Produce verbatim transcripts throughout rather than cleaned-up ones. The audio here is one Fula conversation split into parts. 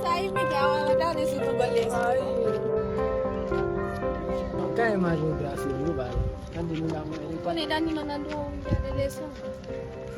Ay, mi jawa, dani si tu golle. Ay. Kay ma geographie lu bala. Kandi lu la mo. Kone dani no nandu o wiya de leso.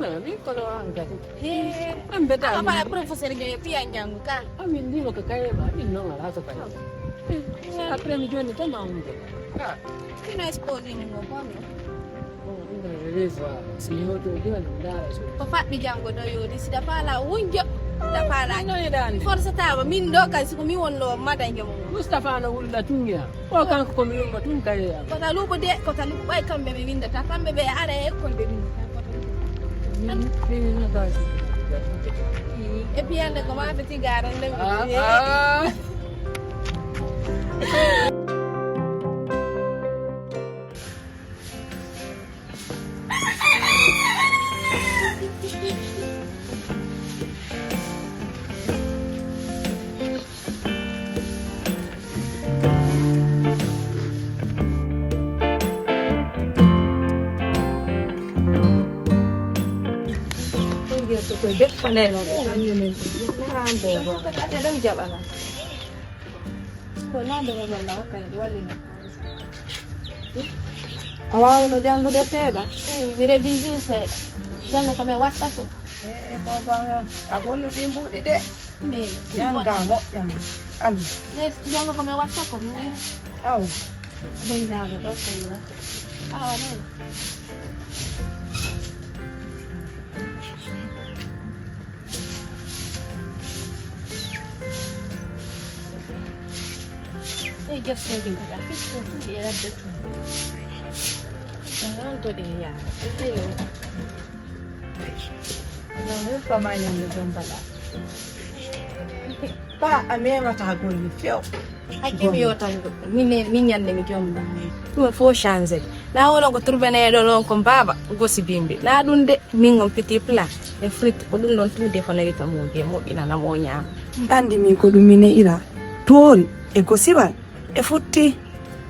Na mi ko lo an ka. He. An beta. Ala bala professeur ge piya njangu ka. Ami ndi mo ka kay ma, mi no ala to kay. Après mi joni to ma unde. Ka. Ina exposing mo ko. Ko faɗɗi janngo ɗo yooɗi, si da faala wunjo, da faala. Force tawa, min ɗo kay, siko mi won lo mada njomo. Mustapha no wulda tungiya. O kanko ko mi yumma tun kay. Kota luɓo de, kota luɓo ɓay kamɓe ɓe windata, kamɓe ɓe ara e kon ɓe windata. Min, min, min, no tawi. E piyande ko ma feti garan le. Ah, ah. Ko lando mo na kay wallina. A waawno janngude seeɗa? Mi révisé seeɗa. Janngo ko mi watta ko. E, e, ko ba, a gollude mbuuɗi de. Mi jannga moƴƴa. Alla. Janngo ko mi watta ko. Aw. Ɓeydaaɗo ɗo ko mi watta. Awa noon. Ei, gerte ɗin kadi, a fitto tun e ladde tun. Ɗum noon to ɗe yaara. Ɗum ɗe yo. Non, mi fama ñande ɗum bala. Ba a memata golle few. Hakke mi yotan ɗum. Min, min ñande mi jomba. Ɗum fof changé. Na wono ko turbeneɗo ɗon ko baaba gosi bimbi. Na ɗum de, min on petit plat e frites, ko ɗum ɗon tun defanoyta mo je moƴƴinana mo ñaama. Andi min ko ɗum mi ne'ira. Toon e gosiwal e futti.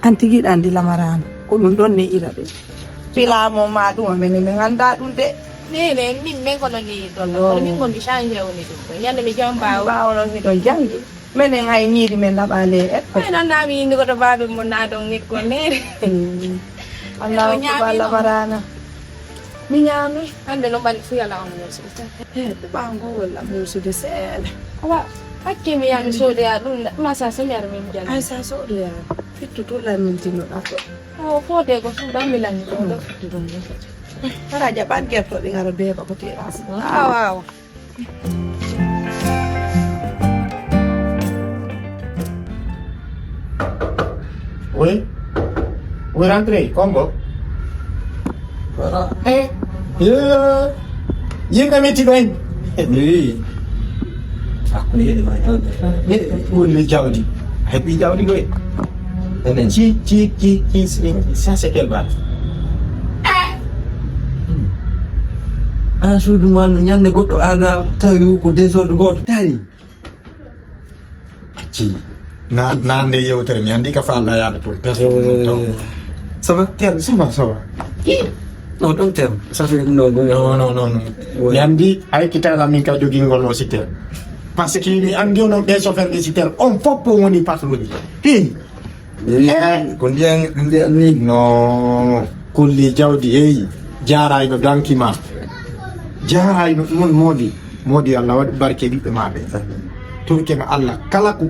An tigi ɗa andi lamaraama. Ko ɗum ɗon ne'ira ɓe. Filamo ma ɗum, menen min anda ɗum de. Minen, min, min kono ni ɗon. Kono min ko mi changé woni ɗum. Ko ñande mi jomba o. Ɓaawo noon miɗon janngi. Menen hay ñiiri men laɓaali e ekko. Ay noon na mi yindi ko to baabe mon na ɗon ekko nere. Hmm. Allahu akbar, lamaraama. Mi ñaami. Hannde noon ɓanndi fuu alaa on muusude. Eh, tubaako ngoo walla muusude seeɗa. Awa, hakke mi yaha mi soodoya ɗum, ma sa soñar min janngi. Ay, sa soodoya, fittu tun lan min tinnoɗaa ko. Awa, foote ko fuu ɗan mi lanni ko ɗo fittu ɗum. Hara jaɓan gertoɗe ngara beeba ko teeras. Awa, awa. Oui. Oui, rentrez, Kombo. Voilà. Eh, eh, yimɓe metti ɗo en. Oui. Hakkunde ma. Eh, woni jawdi. Heɓi jawdi koy. Ci, ci, ci, ci, ci, ça c'est quelle balle? An suudu ma no ñande goɗɗo aada tawi ko désordre goto. Tari. Ci. Na, na nde yewtere mi andi ka fa Allah yaada to. Ça va? Terme, ça va, ça va. Non, ɗum terme. Ça fait, non, non, non, non, non. Mi andi ay kitala min ka jogingol o si terme. Parce que mi andi onon ɓe chauffeur ɓe si terme. On fof on woni patron. Hi. Eh, ko ndiyan, ndiyan ni? No, kulli jawdi, eyi, jaarayno danki ma. Jaarayno ɗum moodi. Moodi, Allah waɗi barke ɓiɓɓe ma ɓe. Torke ma Allah, kala ko,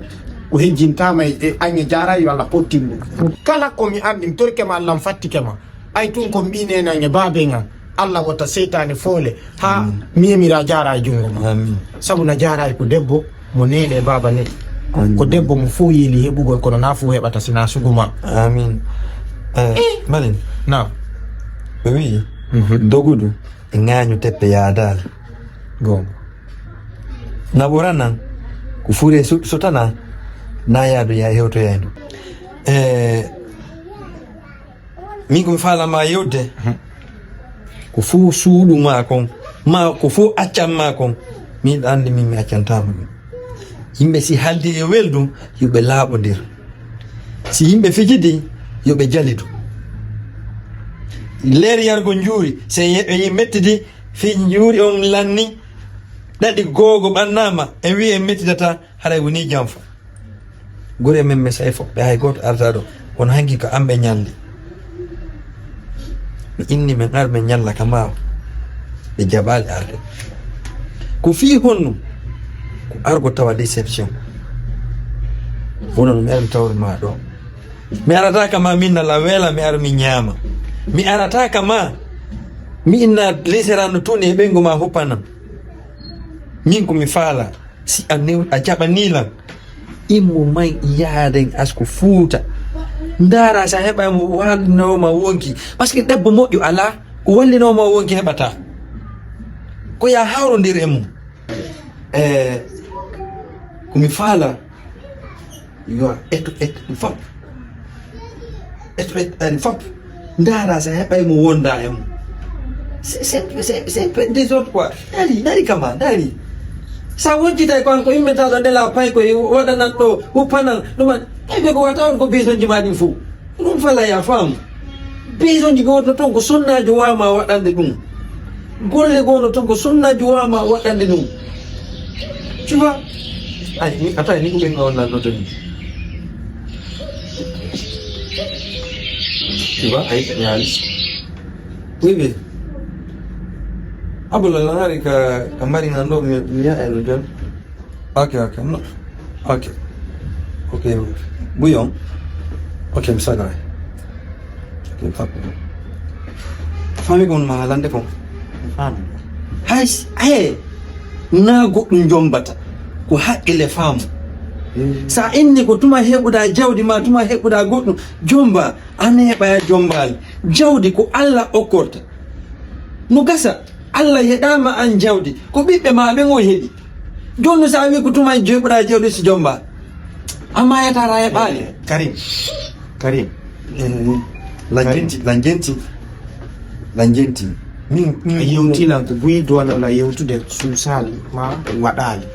ko hejjintaama e, e añe jaarayi yo Allah pottin ɗum. Kala ko mi anndi, mi torke ma Allah, mi fattike ma. Ay tun ko mbiineenan e baaben an. Allah wota seytaane foole haa mi yemira jaara e junngo ma. Amin. Sabu na jaara e ko debbo mo neene e baaba neɗɗo. Amin. Ko debbo mo fof yeeli heɓugol kono na fof heɓata sina suguma. Amin. Eh, Malin. Na. Ɓe wi'i, mhm, dogudu e ŋaañu teppe yaadaali. Goonga. Na ɓuranan ko fure su-, sutana na yaadu ya hewtoyayno. Eh, Min ko mi faalama yewde, ko fof suuɗu ma kon, ma ko fof accan ma kon, min ɗo anndi min mi accantama ɗum. Yimɓe si haaldi e weldu, yo ɓe laaɓondir. Si yimɓe fijidi, yo ɓe jalidu. Leer yargo njuuri, so ye-, ye mettidi, fii njuuri on lanni, Ɗaɗi googo ɓannaama, en wi'i en mettidataa, haray wonii janfa. Gure men mi say fof, ɓe hay gooto arata ɗo. Kono hanki ko an ɓe ñalli. Mi inni men ar men ñalla ka maawa. Ɓe jaɓaali arde. Ko fii honno? Ko argo tawa déception. Wono mi ar mi tawri ma ɗo. Mi arata ka ma min na la wela mi ar mi ñaama. Mi arata ka ma mi inna liserano tuni e ɓengu ma huppanam. Min ko mi faala, si a new-, a jaɓanii lan, immo man yaaden asku Fuuta. Ndaara sa heɓa mo wallinowo ma wonki. Par ce que debbo moƴƴo alaa, ko wallinowo ma wonki heɓata. Ko ya hawrondir e mum. Eh, ko mi faala, yo eto, eto, ɗum fop. Eto, eto, ari fop. Ndaara sa heɓay mo wonda e mum. C'est, c'est, c'est, c'est un peu désordre quoi. Dari, dari kama, dari. Sa wonjitay ko an ko yimɓe taw ɗo ndela pay koye waɗanan ɗo, huppanan, ɗuman. Tawi ɓe ko wata on ko bisonji ma ɗin fof. Ɗum fala ya fam. Bisonji ko wonno toon ko sunnaajo wama waɗande ɗum. Golle ko wonno toon ko sunnaajo wama waɗande ɗum. Tu vois? Ay, ni, attends, ni ko ɓen on lannoto ni. Tu vois? Ay, ñaali. Oui, oui. Abula lan hari ka, ka mari ngan ɗo mi, mi ya e ɗo jam. Ok, ok, no. Ok. Ok. Bouillon. Ok, mi saga. Ok, pas de problème. Fami kon ma lande kon. Fami. Hay, hay. Na goɗɗum jombata. Ko haqqille faamu. Sa inni ko tuma heɓuɗa jawdi ma, tuma heɓuɗa goɗɗum, jomba, a neeɓa ya jombaali. Jawdi ko Allah okkorta. No gasa, Allah yeɗama an jawdi. Ko ɓiɓɓe ma ɓen o heɓi. Jooni sa wi ko tuma joɓuɗa jawdi si jomba. Amma yetara e ɓaali. Karim. Karim. Eh, la Karim. Jenti, la jenti. La jenti. Min, min A yewtilan ko buy doole la yewtude suusaali ma waɗaali.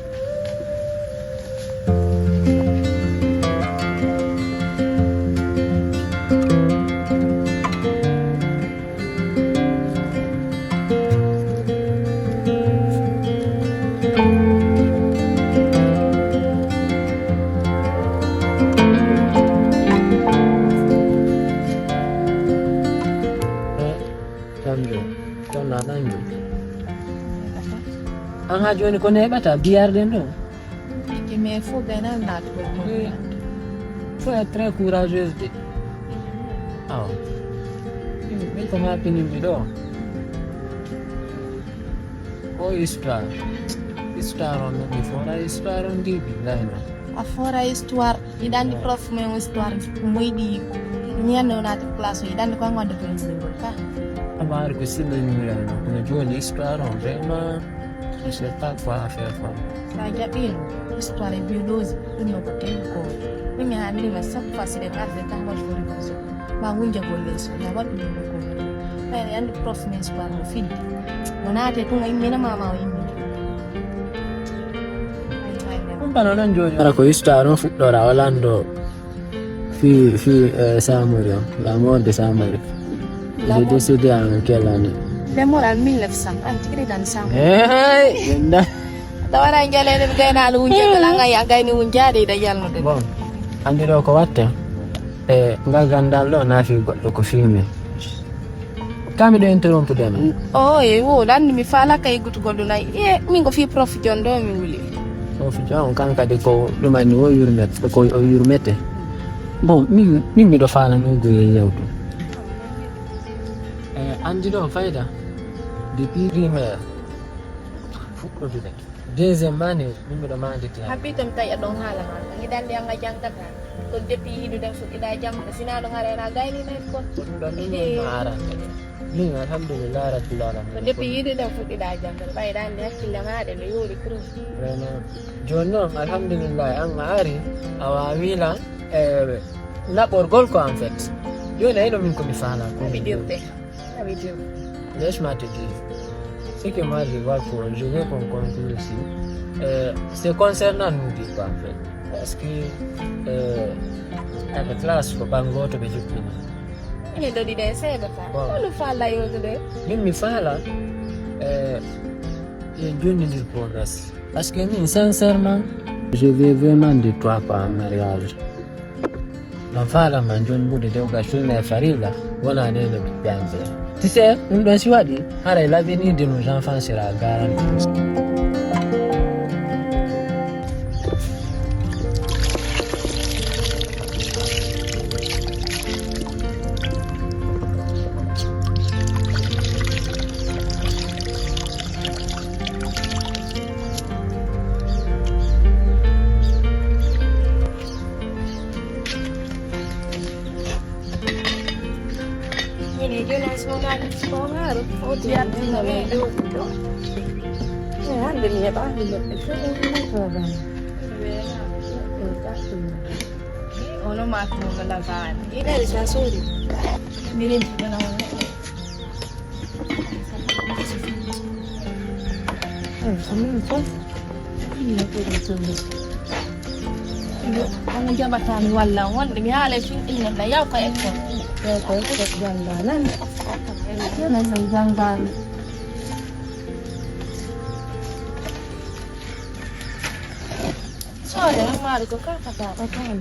Kanjo, ɗon na kanjo. An haa jooni ko neeɓata biyarɗen ɗo? Tigi mais fof gaynal naata koye mum. Faut être très courageuse de. Awa. Min ko ma pinimmi ɗo. Ko histoire. Histoire on mi fora histoire on ndi billahina. A fora histoire. Yiɗa anndi prof men o histoire mo yiɗi ñande o naati classe o yiɗa anndi ko an wonde ko yimɓe ngol ka. Amaari ko sinno ñuulano kono jooni histoire on vraiment je sais pas quoi à faire quoi. Sa jaɓino histoire e biologie ɗum no ko tewi ko ɗum mi haalnima chaque fois si ɗen arde ka waɗ ko révision ma wunja golle so ya waɗ ɗum ko ɓayre anndi prof men histoire mo fidde mo naate tuma immina mama o immina. Ɗum bana ɗon jooni ara ko histoire on fuɗɗora o lanndo. Fii, fii, eh, Samori on, la mort de Samori. J'ai décédé en quelle année? Nde moral mille neuf cent, an tigi tan Samori. Hey, yenda. Ɗo waɗa jaleede mi gaynaali wunjeede la ngaa ya gayni wunjaade ida yalnude. Bon, anndi ɗo ko watte. E ngal ganndal ɗo naafi goɗɗo ko filmé. Ka miɗo interrompude ma. O e wo lanni mi faalaka yeggutugol ɗum ay e min ko fii prof jon ɗo mi wuli. Prof jon on kan kadi ko ɗumanni o yurmete ko o yurmete. Bon, min min miɗo faalanogo e yewtu. E anndi ɗo fayda depuis primaire fuɗɗotude. Deuxième année min miɗo manditi. Haɓɓi tan tawi aɗon haala ma yiɗande anga jangata. Ko depuis yiɗuɗen fuɗɗiɗa janngude, sinaa ɗum ara ena gayni nayi kon. Ko ɗum ɗon ɗum ɗum no arande. Min alhamdulillah rabbil alamin. Ko depuis yiɗuɗen fuɗɗiɗa janngude, ɓayɗa anndi hakkille maaɗa no yoori trop. Vraiment. Jooni noon alhamdulillah an a ari a waawi lan e naɓorgol ko en fait. Jooni ayno min ko mi faala ko. Ko mi ɗirde. Laisse-moi te dire. Ce que moi je vois pour, je veux qu'on conclue ici. Euh, c'est concernant nous deux, quoi, en fait. Parce que, euh, avec classe, ko ɓanngoto ɓe jokkini. Ene ɗoɗi ɗe seeɗa fa. Bon. Holo falla yewtude? Min mi faala, euh, Jonni ndi progress. Parce que min, sincèrement, je veux vraiment de toi pour un mariage. Non, fala man John Budi de ga shulna farila, wala ne ne pianze. Tu sais, ɗum ɗon si waɗi, haray l'avenir de nos enfants sera garanti. Mine jona so wonani ko ngaro o diyantina me ɗo. E hande mi heɓa hande ɓe fof en ni ko gam. Ono ma ko ngala bani. Ina sa sori. Mine jona wona. Omo jaɓataa mi walla wonde mi haalay fin innalla yaw ko e kon. Yaw ko e kon janngaa nan. Nan nan janngaani. Soode ammaade ko kaka ka o tan.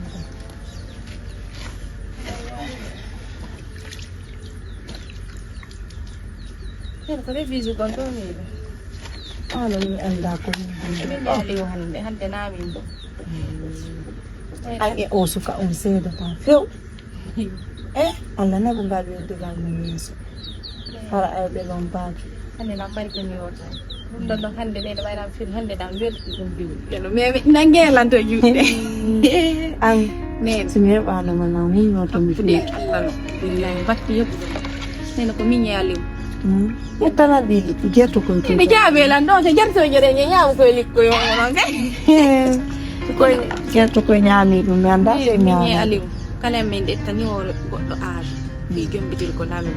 Ken ko refuse kon ɗo mi yiɗi. Onon mi anndaa ko min. Min mi ari o hannde, hannde naa min ɗo. An e o suka on seedata few. Eh, Allah naɓu ngal weddugal min yeeso. Hara ayɓe lon baaki. Hannde na bari ko mi wota. Ɗum ɗon ɗon hannde nene wayran fil hannde ɗan welti ɗum biwɗi. Keno meme nange lanto juuɗe. An nene. Si mi heɓaano ma nan min no to mi fiye. Allah no. Billahi batti yeɓu. Nene ko min yaalim. Yettana ɗi jeeto kon. Ɗi jaabe lan ɗon so jarto jere ñe ñaamu koye likko yo onon kay. Koye jeeto koye ñaami ɗum mi anndaa ɓe ñaama. Kala min ɗettani hoore goɗɗo aadu. Fii jombitirgol amin.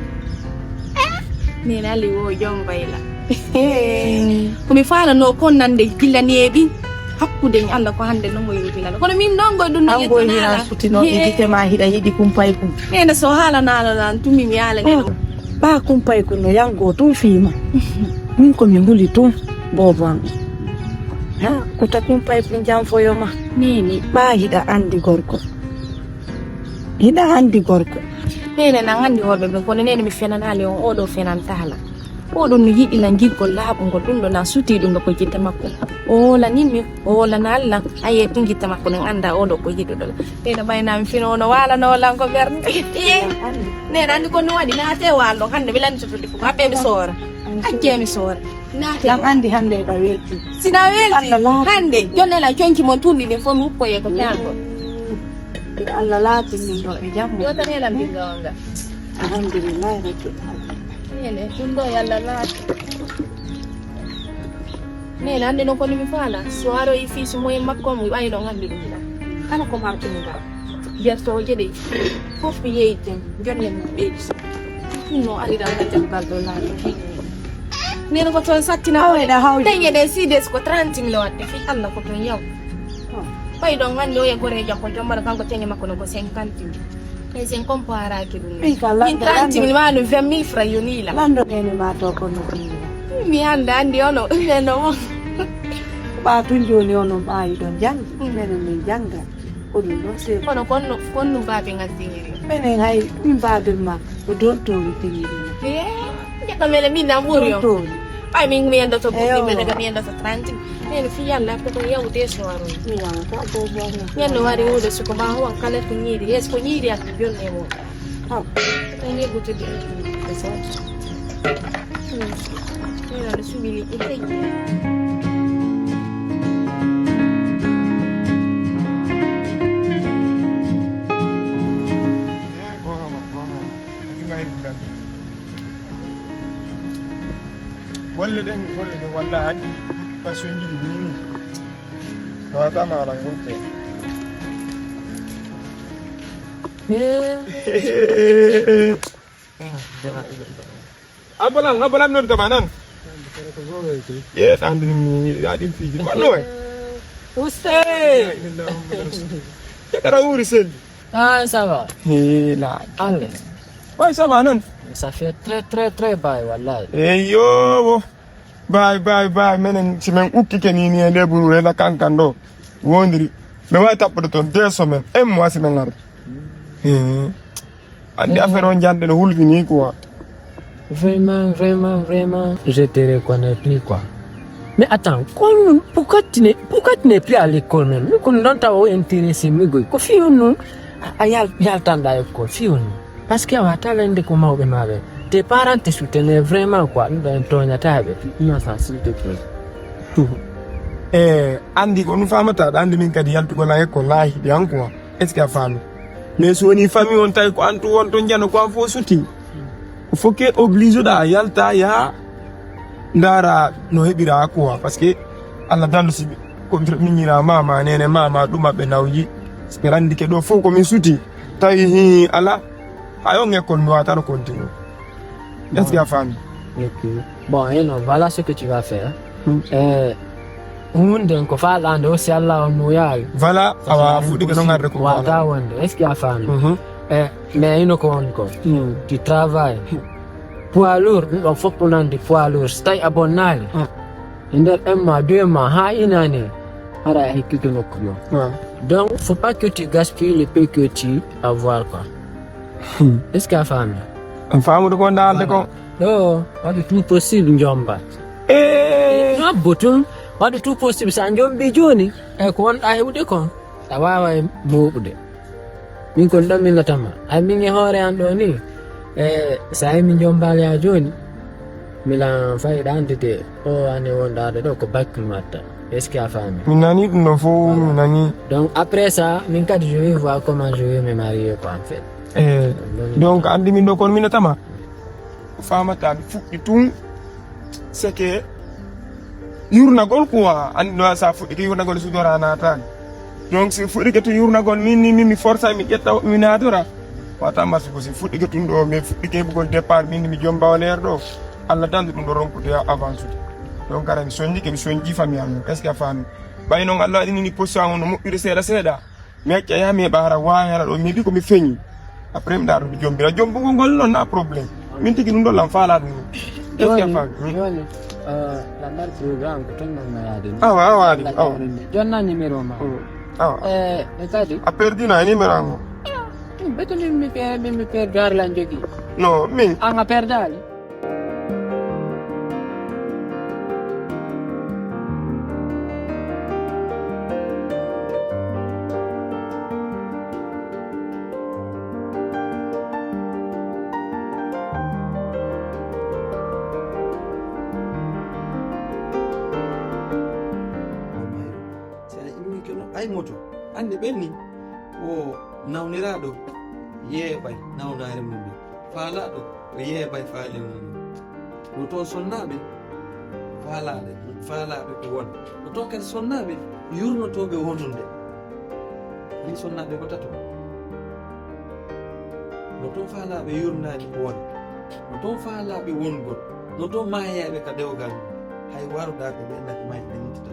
Min ali wo jom bayla. Ko mi faalanoo kon nande gila neeɓi hakkunde mi Allah ko hannde non mo yewtinano. Kono min non goy ɗum no an goy hina sutino e gite ma hiɗa yiɗi kumpay kun. Nene so haalanaano lan tumi mi yaalane ɗum. Ɓaa kumpay kun no yango tun fiima. Min ko mi nguli tun boobo an. Ha kuta kumpay kun janfoyo ma. Nene ɓaa hiɗa andi gorko. Hiɗa anndi gorko. Nene nan anndi worɓe ɓen kono nene mi fenanaali on oɗo fenantaala. Oɗo no yiɗi lan giggol laaɓungol ɗum ɗo nan sutii ɗum ɗo ko jitta makko. O hoolanin mi o hoolana Allah. Aye ɗum jitta makko nan annda oɗo ko yiɗuɗo lan. Nene ɓayna mi fino ono waalano lan ko ɓernde. Iye. Nene anndi ko no waɗi naate waal ɗon hannde mi lanni sotude fof haɓɓe mi soora. Accee mi soora. Naate. Lan anndi hannde eɗa welti. Sina welti hannde jonnela conci mon tunɗi ɗin fof mi hukkoye ko caango. Yo Allah laatinin ɗo e jam. Yo tan helan ɓinnga on nga. Alhamdulillahi rabbil alamin. Ene ɗum ɗo yo Allah laati. Min hannde noon kono mi faala so aroyi fii so moyen makko mo ɓayi ɗon hannde ɗum ɗa kala ko ma ɗum ɗa. Bertooje ɗe fof mi yeeyten jonne mum ɓeydi. Ɗum no ari ɗan ka jaggal ɗo laaɗo. Nene ko toon sattina oɗa hawji teñe ɗe sides ko trente mille watte fii Allah ko toon yaw. Ɓay ɗon hannde oya goreejo ko jommata kanko teñe makko no ko cinquante mille. Ɓay sen comparaki ɗum min trente mille ma no vingt mille franc yonila lanndo nene ma to kono mi hannde anndi ono neno on. Ɓa tun jooni onon ɓaawi ɗon janngi menen min jannga. Ko ɗum ɗon seeɗa. Kono konno konno baabe ngal tiñiri. Menen hay min baabe ma ko dontoori tiñiri. Jeɗɗo mele min na ɓuri on. Ɓay min mi yendo to ɓuɓɓe mele ga mi yendo to trente. Mene fi yalla ko ko yawde so waro. Mi yalla ko ko bo. Yendo wari wude suko ma ho kala ko ñiiri yes ko ñiiri ak jonne mo. Ha. Ko ñiiri ko tigi. Ko so. Mira, le subí, le puse. Golle ɗen golle ɗen walla hanndi passion jiɗi ni tawata maala gonte. Abbalan abbalan non kama nan. Yes andi mi aɗin fiji banno e. Uste. Jakara wuri sel. Ah, ça va. Hela. Allez. Ouais, ça va non. Ça fait très très très bye wallahi. Eyo. Bay, bay, bay, menen, si men ukkike ni, ni e nde buru, e la kankan ɗo. Wondiri. Men wawi tappude toon deux semaines, un mois si men arde. Eh. Andi affaire o jande no hulɓini quoi. Vraiment, vraiment, vraiment, je te reconnais plus quoi. Mais attends, comme, pourquoi tu n'es, pourquoi tu n'es plus à l'école même? Nous qu'on donne ta au intéressé, mais quoi. Ko fi on non, a, a yal, yal tanda école, fi on non. Parce que a wata lende ko mawɓe ma ɓe. Tes parents te soutenaient vraiment quoi, ɗum ɗo en toñata ɓe. Innocent, s'il te plaît. E andi ko ɗum famata, aɗa andi min kadi yaltugol an école laahi de an quoi. Est-ce que a faami? Mais so woni famille on tawi ko an tu won to jano ko an fof suti. Ko fof ke obligé ɗa yalta ya ndaara no heɓira quoi. Parce que Allah dandu si ko miñira mama, nene mama, ɗuma ɓe nawji. Ɓe randi ke ɗo fof ko min suti. Tawi hi ala, hay on école mi wawata no continue. Est-ce que a faami? Ok. Bon, you know, voilà ce que tu vas faire. Hmm. Eh, hunden ko faalaande o si Allah on mo yaari. Voilà, awa fuɗɗike noon arde ko wata wonde. Est-ce que a faami? Mhm. Eh, mais ino ko on ko. Hmm. Tu travailles. Poids lourd, ɗum ɗon fof ko nande poids lourd. So tawi a bonnaali. Hmm. E nder un mois, deux mois, haa inani. Hara a hekkito nokku ɗo. Ouais. Donc, faut pas que tu gaspilles le peu que tu avoir quoi. Hmm. Est-ce que a faami? On faamude ko ndaalde ko. Voilà. Ɗo, waɗu tout possible jomba. Eh. Abbo tun, waɗu tout possible. Sa jombi jooni, e ko wonɗa heɓude kon, a waaway mooɓude. Min kon ɗon min notama. Ay min e hoore an ɗo ni, e sa yi min jombaali ha jooni, milan fayiɗa andude o ane wondaade ɗo ko bakki mi watta. Est-ce que a faami? Mi nani ɗum ɗo fof, mi nani. Donc après ça, min kadi je vais voir comment je vais me marier quoi en fait. Eh, donc, andi min ɗo kono min notama. Ko famata mi fuɗɗi tun, c'est que yurnagol quoi, andi no sa fuɗɗike yurnagol sudora natani. Donc si fuɗɗike tun yurnagol min ni min mi forsa mi ƴetta mi natora. Wata mbasu ko si fuɗɗike tun ɗo mi fuɗɗike heɓugol départ min ni mi jomba o leer ɗo. Allah dandu ɗum ɗo ronkude avance. Donc ara mi sonjike mi sonji famille am. Est-ce que a faami? Ɓay noon Allah waɗini ni position on no moƴƴude seeɗa seeɗa. Mi acca yaha mi heɓa hara wawi hara ɗo mi heɓi ko mi feñi. Après mi ɗaɗo mi jombira jombugol ngol noon na problème. Min tigi ɗum ɗo lan faala ɗum. Est-ce que a faami? Joni, eh, la marque programme ko toon noon no yaade ni. Awa, awa, awa. Jonna numéro ma. Mm. Awa. Eh, e kadi? A perdina e numéro an o. Ɓeto min mi pe-, min mi perdu har lan jogii. Non, min. An a perdaali? Si a immike no ay moto, anndi ɓenni ko nawniraaɗo yeeɓay nawnaare mum. Faalaaɗo o yeeɓay faale mum. No toon sonnaaɓe faalaaɓe, faalaaɓe ko won. No toon kadi sonnaaɓe yurnotooɓe wonunde. Ni sonnaaɓe ko tato. No toon faalaaɓe yurnaaɓe ko won. No toon faalaaɓe wongol. No toon maayaaɓe ka dewgal. Hay waruɗaaɓe ɓe naki may ɓe nittata.